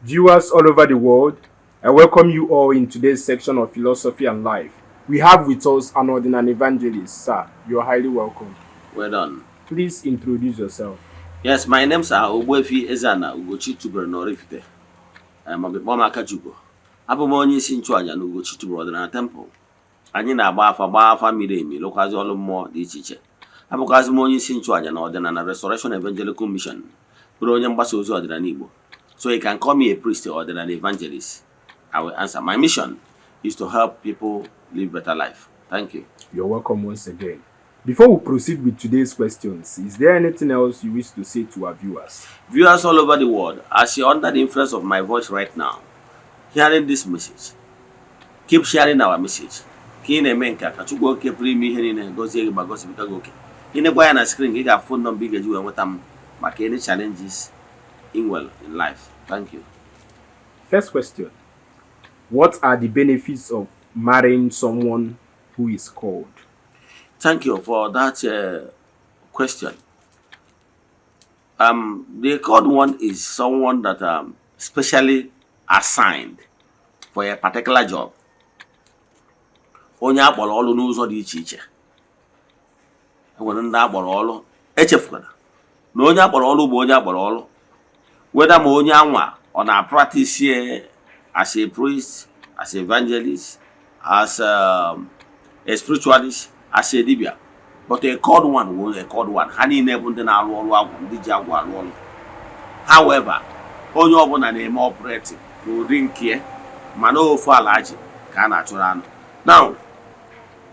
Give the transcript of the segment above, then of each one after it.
Viewers all over the world, I welcome you all in today's section of Philosophy and Life. We have with us an Odinani evangelist. Sir, you're highly welcome. Well done. Please introduce yourself. Yes, my names are Ogbuefi Eze-Ana Ugochi tubelu n'Oraifite, maọbụ kpọọ m Akachukwu. Abụ m onye isi nchụaja na Ugochi tubelu ọdịnala temple. Anyị na-agba afa, gbaa afa miri emi, lụkwazị ọrụ mmụọ dị iche iche. Abụkwazị m onye isi nchụaja na Ọdịnala Restoration Evangelical Mission, bụrụ onye mgbasa ozi ọdịnala Igbo. So you can call me a priest or ọdịnala evangelist. I will answer. My mission is to help people live better life. Thank you. You're welcome once again. Before we proceed with today's questions, is there anything else you wish to say to our viewers? Viewers all over the world, as you're under the influence of my voice right now, hearing this message, keep sharing our message. Ka ị na-eme nke a, ka Chukwu oke pụrụ ime ihe niile gọzie gị ma gọzibiga gị oke. Ị nekwa ya na screen, gị ga-afụ nọmba ị ga-eji wee nweta m maka any challenges ị nwere in life. Thank you. First question: What are the benefits of marrying someone who is called? Thank you for that question. The called one is someone that specially assigned for a particular job. Onye akpọrọ ọrụ n'ụzọ dị iche iche. E nwere ndị akpọrọ ọrụ, echefukwara na onye akpọrọ ọrụ bụ onye akpọrọ ọrụ. Whether ma onye anwa ọ na-practice as a priest, as a evangelist, as a spiritualist, as a dibia, but a called one bụ a called one. Ha niile bụ ndị na-arụ ọrụ agwụ, ndị ji agwụ arụ ọrụ. However, onye ọbụla na-eme operate n'ụdị nke, mana ofu ala ji ka a na-achụrụ anụ. Now,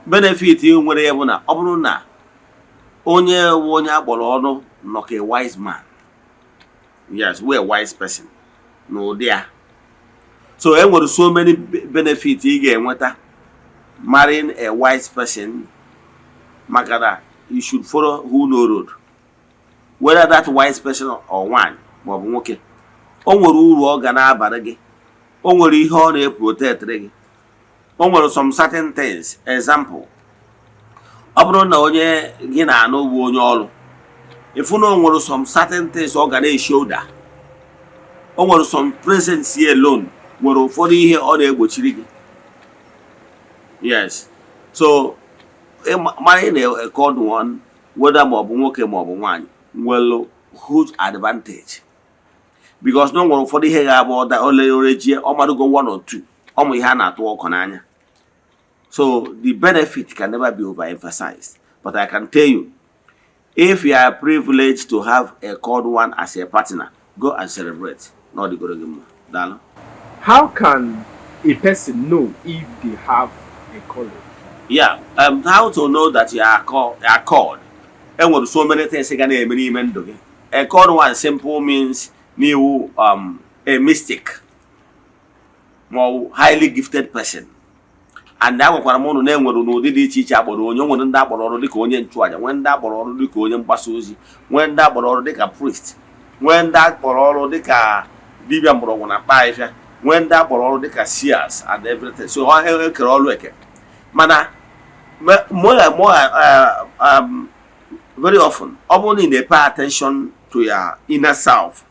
benefit nwere ya bụ na ọ bụrụ na onye bụ onye akpọrọ ọrụ nọ ka a wise man, yes, we a wise person n'ụdị ya. So e nwere so many benefit ị ga-enweta marrying a wise person, maka na you should follow who know road, whether that wise person or nwanyị maọbụ nwoke. O nwere uru ọ ga na-abara gị, o nwere ihe ọ na-eprotectịrị gị, o nwere some certain things. Example, ọ bụrụ na onye gị na-anụ bụ onye ọrụ, ịfụ na o nwere some certain things ọ ga na-eshoulder, o nwere some presence here alone, nwere ụfọdụ ihe ọ na-egbochiri gị. Yes, so marrying a called one, whether ma ọ bụ nwoke ma ọ bụ nwaanyị, nwere huge advantage, because na o nwere ụfọdụ ihe ga-abụ ọda ole orejie ọmadugo one or two ọmụ ihe a na-atụ ọkụ n'anya. So the benefit can never be overemphasized, but I can tell you, if you are privileged to have a called one as a partner, go and celebrate na ọ dịgoro gị mma. Daalụ. How can a person know if they have a calling? Yeah, how to know that you are called? Enwere so many things ga na-eme n'ime ndụ gị. A called one simple means n'iwu a mystic ma ọ bụ highly gifted person. And agwakwara m ụnụ na enwere n'ụdị dị iche iche akpọrọ onye. O nwere ndị akpọrọ ọrụ dịka onye nchụaja, nwee ndị akpọrọ ọrụ dịka onye mgbasa ozi, nwee ndị akpọrọ ọrụ dịka priest, nwee ndị akpọrọ ọrụ dịka dibịa mgbọrọgwụ na mkpa ahịhịa, nwee ndị akpọrọ ọrụ dịka seers and everything. So ha ekere ọrụ eke, mana more and more, very often, ọ bụrụ na ị na-pay attention to your inner self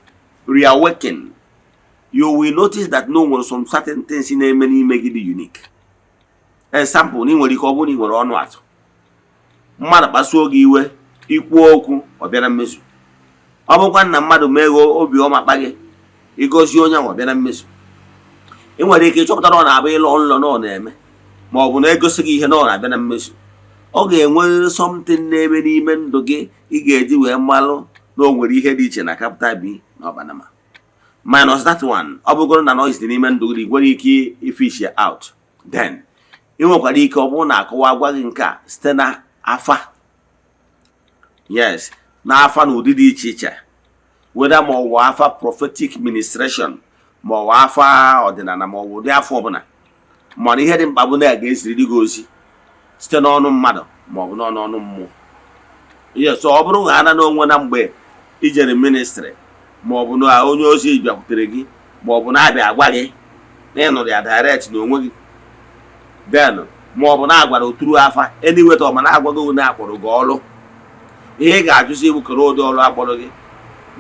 reawaken, you will notice that no nwere some certain things na-eme n'ime gị dị unique. Example, na ị nwere ike, ọ bụrụ na ị nwere ọnụ atụ, mmadụ kpasuo gị iwe, ikwuo okwu, ọ bịa na mmezu. Ọ bụkwa na mmadụ meghe obiọma kpa gị, ịgọzie onye ahụ, ọ bịa na mmezu. Ị nwere ike ịchọpụta na ọ na-abụ ịlọ nlọ na ọ na-eme, ma ọ bụ na egosi gị ihe na ọ na-abịa na mmezu. Ọ ga-enwerịrị something na-eme n'ime ndụ gị ị ga-eji wee malụ na o nwere ihe dị iche na capital B na ọbanama minus that one. Ọ bụgoro na noise dị n'ime ndụ gị, ị nwere ike ifish out. Then ị nwekwara ike, ọ bụrụ na akọwa gwa gị nke a site na afa, yes, na afa na ụdị dị iche iche, whether ma ọ bụ afa prophetic ministration, ma ọ bụ afa ọdịnala, ma ọ bụ ụdị afọ ọbụla. Mana ihe dị mkpa bụ na a ga-eziriri gị ozi site n'ọnụ mmadụ ma ọ bụ n'ọnụ ọnụ mmụọ. Yes, so ọ bụrụ na ana n'onwe na mgbe ijere ministry, ma ọ bụ na onye ozi bịakwutere gị, ma ọ bụ na-abịa agwa gị na ị nụrụ ya direct n'onwe gị, then ma ọ bụ na-agwara oturu afa anyway, ọ ma na-agwa gị na akpọrọ gị ọrụ, ihe ị ga-ajụzi bụ kere ụdị ọrụ akpọrọ gị,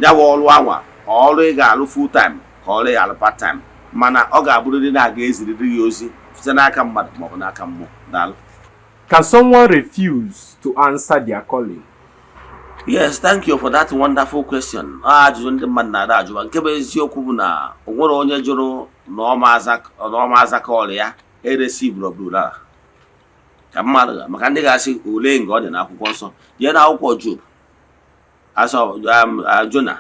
ya bụ ọrụ anwa, ọrụ ị ga-alụ full time, ka Ka ọrụ ya alụ part time, mana ọ ga-abụrịrị na aga eziriri gị ozi site n'aka mmadụ maọbụ n'aka mmụọ. Daalụ. Can someone refuse to answer their calling? Yes, thank you for that wonderful question. Ọ ajụjụ ndị mmadụ na-ada ajụwa. Nke bụ eziokwu bụ na o nwere onye jụrụ na ọma aza call ya eresivụrụ ọbụla ka mmadụ maka ndị ga-asị ole nga ọ dị n'akwụkwọ nsọ. Jee n'akwụkwọ Job, asọ Jona.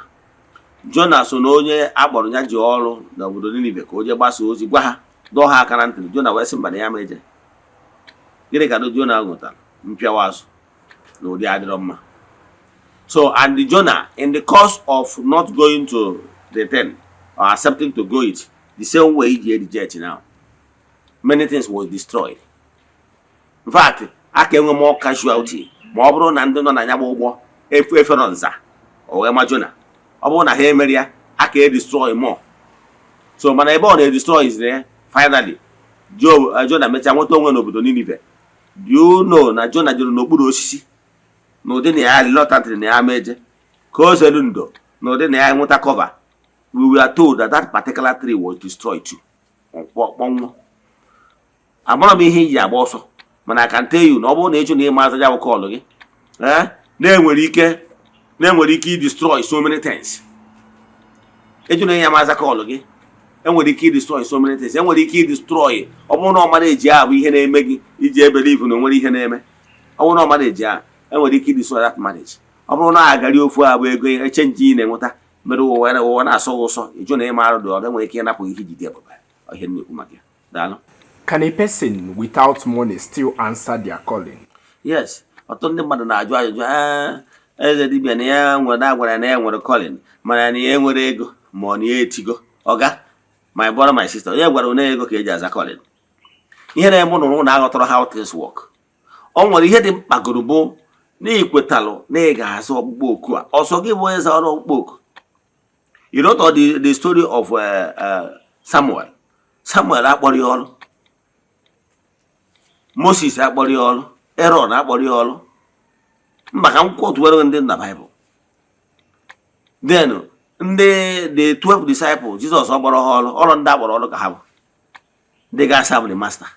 Jona so na onye akpọrọ ya ji ọrụ n'obodo Ninive ka o jee gbasa ozi, gwa ha, dọọ ha aka na ntị. Jona wee sị mba, na ya ma eje. Gịnị ka Jona ṅụtara? Mpịawa azụ na ụdị adịrọ mma. So, and the Jonah, in the course of not going to the thing or accepting to go it, the same way he reject now, many things was destroyed. In fact, a ka enwe more casualty ma ọ bụrụ na ndị nọ na ya bụ ụgbọ efu efere nza o wee ma Jonah. Ọ bụrụ na ha emeri ya, a ka e destroy more. So, mana ebe ọ na-destroy is there, finally, Jonah mechaa nweta onwe n'obodo Ninive. Do you know na Jonah jere n'okpuru osisi n'ụdị na ya reluctantly na ya ma eje ka o zelu ndo n'ụdị na ya nweta cover? We were told that that particular tree was destroyed too, kpọnwụọ. Amara m ihe iji agba ọsọ, mana I can tell you na ọ bụrụ na ịjụ na ịma aza ya bụ call gị, na-enwere ike i destroy so many things. Ịjụ na ya ma aza call gị, enwere ike i destroy so many things. Enwere ike i destroy. Ọ bụrụ na ọ mara eji ahụ ihe na-eme gị iji e believe na o nwere ihe na-eme, ọ bụrụ na ọ mara eji ahụ, enwere ike i destroy that marriage. Ọ bụrụ na agari ofu a bụ ego echange ị na-enweta mere ụwa na-asọ gị ụsọ, ịjụ na ịma arụ dị ọrụ, enwere ike ịnapụ ihe iji dị ebube. Ihe m na-ekwu maka ya. Daalụ. Can a person without money still answer their calling? Yes, ọtụtụ ndị mmadụ na-ajụ ajụjụ, ee, eze dibịa, na ya nwere agwara ya na ya nwere calling, mana na ya enwere ego ma ọ na ya etigo. Ọga, my brother, my sister, onye gwara onye ego ka eji aza calling? Ihe na-eme ụnụ na aghọtara how things work. O nwere ihe dị mkpagoro bụ na ikwetalụ na ị ga-aza ọkpụkpọ oku a. Ọsọ gị bụ onye zara ọkpụkpọ oku. You know the story of Samuel. Samuel akpọrọ ya ọrụ, Moses akpọrọ ya ọrụ, Aaron akpọrọ ya ọrụ. Mba, ka m kwọtụwere ndị na Bible. Then ndị the 12 disciples Jizọs, ọ kpọrọ ha ọrụ? Ọrụ ndị akpọrọ ọrụ ka ha bụ ndị ga-asa bụ the master.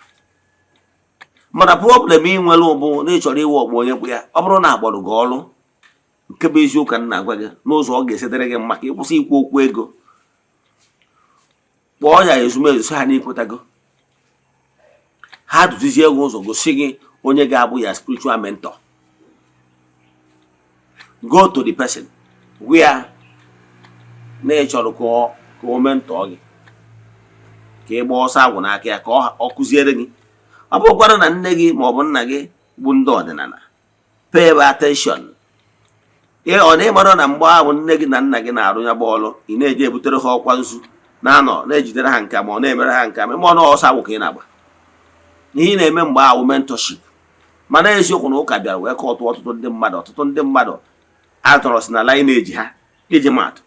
Mana problem ị nwere bụ na ị chọrọ iwe ọkpọ onye kpụ ya. Ọ bụrụ na akpọrọ gị ọrụ, nke bụ eziokwu ka m na-agwa gị, n'ụzọ ọ ga-esetere gị mma ka ị kwụsị ikwu okwu ego, kpọọ ya ezumezu, sị ha na ikwetago, ha duzizie gị ụzọ, gosi gị onye ga-abụ ya spiritual mentor. Go to the person where na ị chọrọ ka o mentor gị, ka ị gbaa ọsọ agwụ n'aka ya, ka ọ kụziere gị. Ọ bụrụkwara na nne gị ma ọ bụ nna gị bụ ndị ọdịnala, pay attention. Ọ na ịmara na mgbe ahụ nne gị na nna gị na-arụ ya bụ ọrụ, ị na-eje ebutere ha ọkwa nzu, na-anọ na-ejidere ha nka ma ọ na-emere ha nka ma ọ na ọsọ agwụ ka ị na-agba. Ihe ị na-eme mgbe ahụ, mentorship. Mana eziokwu na ụka bịara wee kọtụ ọtụtụ ndị mmadụ. Ọtụtụ ndị mmadụ atọrọ si na lineage ha. Iji maatụ,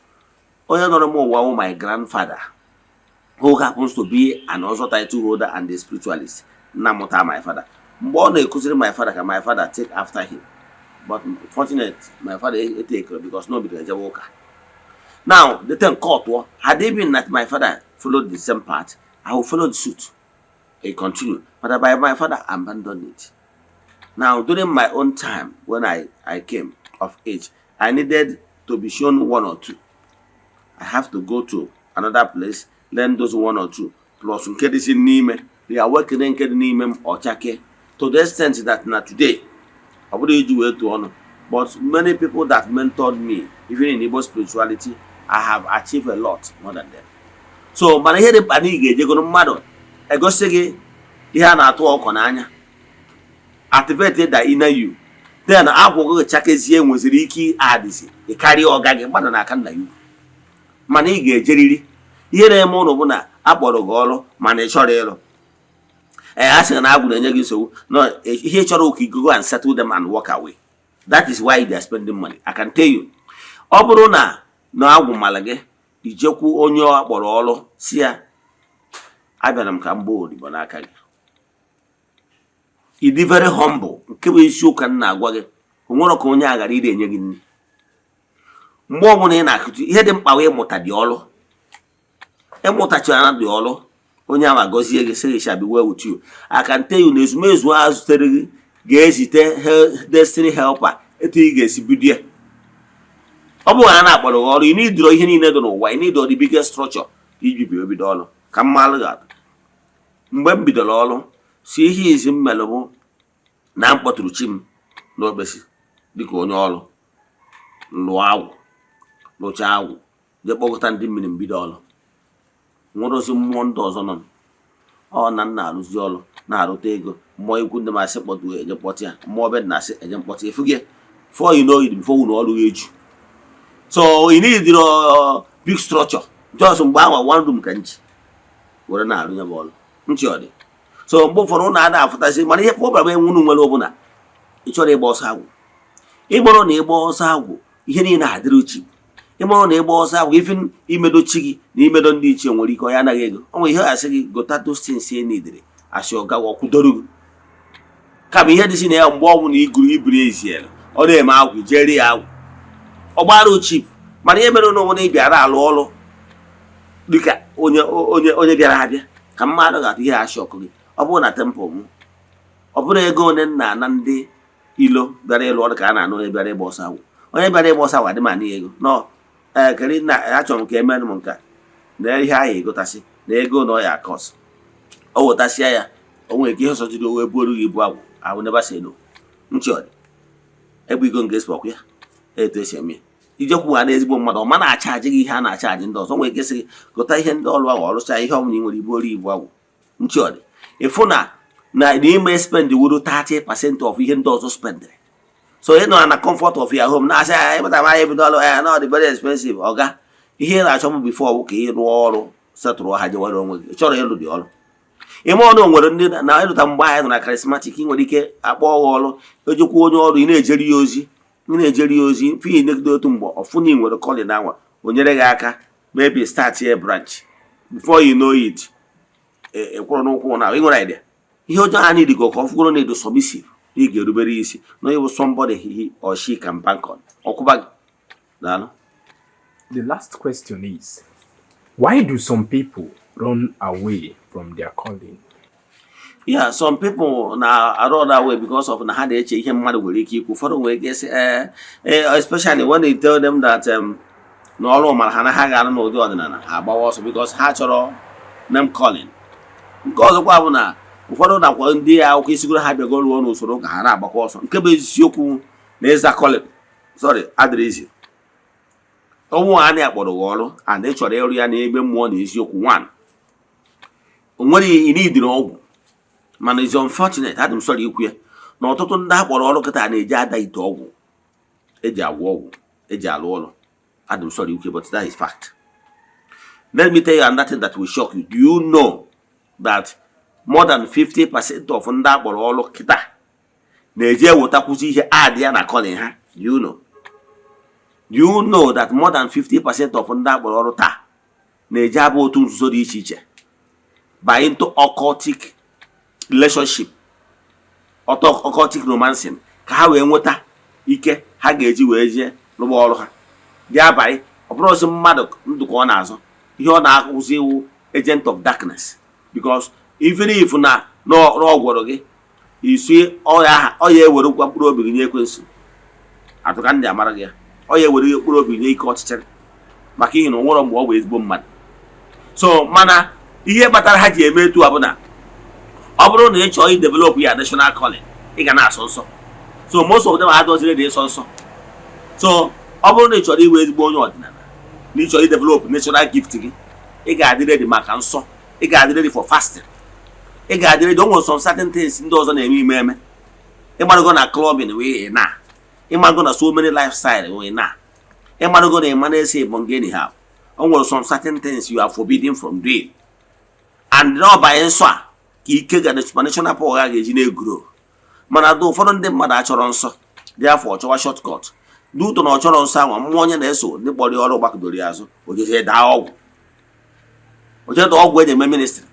onye nọrọ m ụwa wụ my grandfather, who happens to be an ọzọ title holder and a spiritualist. Nna mụta my father, mgbe ọ na-ekụziri my father ka my father take after him, but fortunate my father etekere because no bidoro ejebe ụka. Now the thing cut. Had it been that my father followed the same path, I will follow the suit. It continue, but by my father abandoned it. Now, during my own time, when I came of age, I needed to be shown one or two. I have to go to another place, learn those one or two plus nke dịzi n'ime ya, wekere nke dị n'ime m ọchake, to the extent that na today, ọ bụrụ iji wee tụọ ọnụ, but many people that mentored me, even in Igbo spirituality, I have achieved a lot more than them. So, mana ihe dị mkpa na ị ga-ejegoro mmadụ egosi gị ihe a na-atụ ọkọ n'anya, activate the inner you, then agwụ gị chakezie, nweziri ike adịzi ịkarịa ọga gị mmadụ na-aka nna ya ugwu. Mana ị ga-ejeriri. Ihe na-eme ụlọ bụ na akpọrọ gị ọrụ mana ị chọrọ ịrụ. Ee, a sị na agwụ na-enye gị nsogbu. No, ihe ị chọrọ ka you go and settle them and walk away. That is why they are spending money. I can tell you, ọ bụrụ na agwụ mara gị, ijekwu onye ọ kpọrọ ọrụ, si ya, "Abịara m ka m gbaa odibo n'aka gị." Ị dị very humble. Nke bụ isiokwu m na-agwa gị, o nwere ka onye a ghara ire enye gị nri mgbe ọbụla ị na-akụzi. Ihe dị mkpa wee mụta dị ọrụ. Ịmụtachara dị ọrụ, onye ahụ agọzie gị, sị gị, "Shall be well with you." I can tell you na ezumezu a zutere gị ga-ezite destiny helper etu ị ga-esi bido ya. Ọ bụrụ na a na-akpọrọ gị ọrụ, ị nidiro ihe niile dị n'ụwa, ị nidiro the biggest structure iji bi ebido ọrụ. Ka mmalụ gị atụ, mgbe m bidoro ọrụ, si ihe izi m mere bụ na m kpọtụrụ chi m n'okpesi dịka onye ọrụ, lụọ agwụ, lụchaa agwụ, jee kpọkọta ndị mmiri, m bido ọrụ. Nwere ozi mmụọ ndị ọzọ nọ ọ na m na-arụzi ọrụ, na-arụta ego. Mmụọ ikwu ndị masị kpọtụ, eje kpọtụ ya. Mmụọ be na-asị eje mkpọtụ efu gị. Before you know it, before unu ọrụ eju. So you need big structure. Just mgbe ahụ, one room ka nji were na-arụ ya bụ ọrụ nchi ọ dị. So mgbe ụfọdụ ụnụ ada afụtasị, mana ihe problem enwe unu nwere ọbụla ị chọrọ ịgba ọsọ agwụ. Ịgbọrọ na ịgba ọsọ agwụ, ihe niile adịrị chi. Ịgbọrọ na ịgba ọsọ agwụ, ife imedo chi gị na imedo ndị ichie nwere ike ọ ya anaghị ego. Ọ nwere ihe asị gị gota those things e nidiri, asị ọ gawa ọkwụdoro gị. Kama ihe dị si na ya, mgbe ọbụla iguru iburu eziere, ọ na-eme agwụ jeri ya agwụ, ọ gbara chip. Mana ihe mere na onwe ị bịara alụ ọrụ dịka onye bịara abịa ka mmadụ ga-atụ ihe achị ọkụ gị. Ọ bụrụ na temple m, ọ bụrụ ego one nna ana ndị ilo bịara ịlụ ọrụ ka a na-anụ. Onye bịara ịgba ọsọ agwụ, onye bịara ịgba ọsọ agwụ adị m ana ego nọ. Ee, kere na achọrọ m ka emere m nka na ihe ahụ egotasị na ego na ọ ya akọs o wetasịa ya. O nwere ike ihe ọsọ jiri owe buoru gị ibu agwụ ahụ. Never say no. Nchi ọ dị egbe igo nke esi ọkụ ya etu esi eme ya. Ijekwu ha na ezigbo mmadụ, ọ ma na-achaji gị ihe a na-achaji ndị ọzọ. Nwere ike sị gị gụta ihe ndị ọrụ ahụ, ọrụcha ihe ọbụla ị nwere ibu ori ibu agwụ. Nchi ọ dị ịfụ na n'ime spend wuru 30% of ihe ndị ọzọ spendịrị. So ị nọ na comfort of your home na-asị ya ịpụta ma ebido ọrụ ya na ọ dị very expensive. Ọga, ihe ị na-achọ m before bụ ka ị rụọ ọrụ setụrụ ha jewere onwe gị. Ị chọrọ ịlụ dị ọrụ ime ọnụ. Nwere ndị na ịlụta mgbe anyị nọ na charismatic, ị nwere ike akpọ ọghọ ọrụ ejikwa onye ọrụ, ị na-ejeri ya ozi, ị na-ejeri ya ozi fi negide. Otu mgbe ọfụ na ị nwere calling anwa, o nyere gị aka, maybe start a branch. Before you know it, ị kwụrụ n'ụkwụ na ị nwere idea. Ihe ọjọọ ha need ka ọ fụgoro na edo submissive, na ị ga-erubere isi, na ịbụ somebody he or she can bank on. Ọkwụba gị. Daalụ. The last question is, why do some people run away from their calling? Yeah, some people na run away because of na ha na-eche ihe mmadụ nwere ike ikwu. Ụfọdụ nwere ike sị ee, especially when you tell them that na ọrụ mara ha na ha ga-arụ n'ụdị ọdịnala, ha agbawa ọsọ because ha chọrọ name calling. Nke ọzọkwa bụ na ụfọdụ nakwa ndị akwụkwọ isigoro ha bịago rụọ n'usoro ka ha na-agbakwa ọsọ. Nke bụ eziokwu na ịza calling, sorry, adịrị izi ọnwụ a na-akpọrọ gị ọrụ and ị chọrọ ịrụ ya n'ebe mmụọ na eziokwu. One, o nwere ị nidiri ọgwụ, mana is unfortunate, adị m sorry ikwu ya, na ọtụtụ ndị akpọrọ ọrụ kịta na-eji ada ite ọgwụ eji agwọ ọgwụ eji alụ ọrụ. Adị m sorry ikwu, but that is fact. Let me tell you another thing that will shock you. Do you know that more than 50% of ndị akpọrọ ọrụ kịta na-eji ewetakwuzi ihe add ya na calling ha? Do you know? Do you know that more than 50% of ndị akpọrọ ọrụ taa na-eji abụ otu nzuzo dị iche iche by into occultic relationship, occultic romancing, ka ha wee nweta ike ha ga-eji wee jee rụba ọrụ ha dị abalị? Ọ bụrụ ozi mmadụ ndụ ka ọ na-azụ, ihe ọ na-akụzi iwu agent of darkness, because even if na ọ gwọrọ gị isi ọya, ọ ya ewerekwa mkpụrụ obi gị nye ekwensu. Atụka ndị amara gị ya, ọ ya ewere mkpụrụ obi nye ike ọchịchịrị, maka ihi na o nwere mgbe ọ bụ ezigbo mmadụ. So mana ihe kpatara ha ji eme etu a bụ na ọ bụrụ na ị chọọ i develop ya national calling, ị ga na-asọ nsọ. So most of them adọziri dị ịsọ nsọ. So ọ bụrụ na ị chọrọ iwe ezigbo onye ọdịnala, na ị chọrọ i develop natural gift gị, ị ga-adị ready maka nsọ, ị ga-adị ready for fasting, ị ga-adị ready. O nwere some certain things ndị ọzọ na-eme ime eme. Ịgbago na clubbing wee na ịmago na so many lifestyle wee na ịmago na ịma na-ese ịbụ anyhow. O nwere some certain things you are forbidden from doing, and n'ọbanye nsọ a ka ike ga national power ga ga-eji na-eguro. Mana dị ụfọdụ ndị mmadụ achọrọ nsọ dị afọ, ọchọwa shortcut dị ụtọ na ọ chọrọ nsọ anwa. Mmụọ onye na-eso ndị kpọrọ ya ọrụ gbakọdoro ya azụ. Ojeje daa ọgwụ, oje daa ọgwụ eji eme ministry,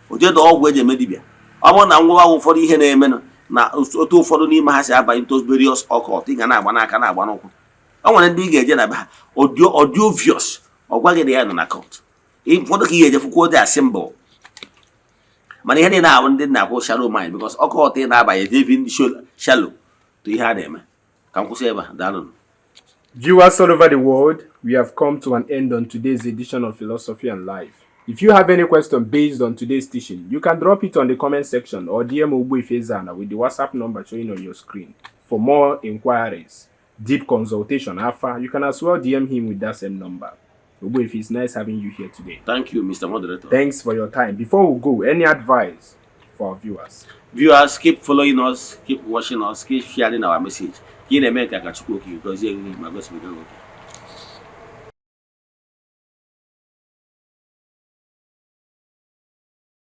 oje daa ọgwụ eji eme dibịa. Ọ bụrụ na ngwa ụfọdụ ihe na-emenụ na otu ụfọdụ n'ime ha si abanye into various occult, ị ga na-agba n'aka, na-agba n'ụkwụ. O nwere ndị ị ga-eje na be ha, ọdị obvious, ọ gwa gị na ya nọ na cult. Ụfọdụ ka ihe ejefukwuo dị a symbol, mana ihe niile ahụ ndị na-akwụ shallow mind, because ọkụ ọtọ ị na-abanye even shallow to ihe a na-eme. Ka m kwụsị ebe a. Daalụ. Viewers all over the world, we have come to an end on today's edition of Philosophy and Life. If you have any question based on today's teaching, you can drop it on the comment section or DM Ogbuefi Ezana with the WhatsApp number showing on your screen. For more inquiries, deep consultation, Alpha, you can as well DM him with that same number. Ogbuefi, it's nice having you here today. Thank you, Mr. Moderator. Thanks for your time. Before we go, any advice for our viewers? Viewers, keep following us, keep watching us, keep sharing our message. Ka ị na-eme nke a, ka Chukwu Okike gọzie gị ma gosibiga gị oke.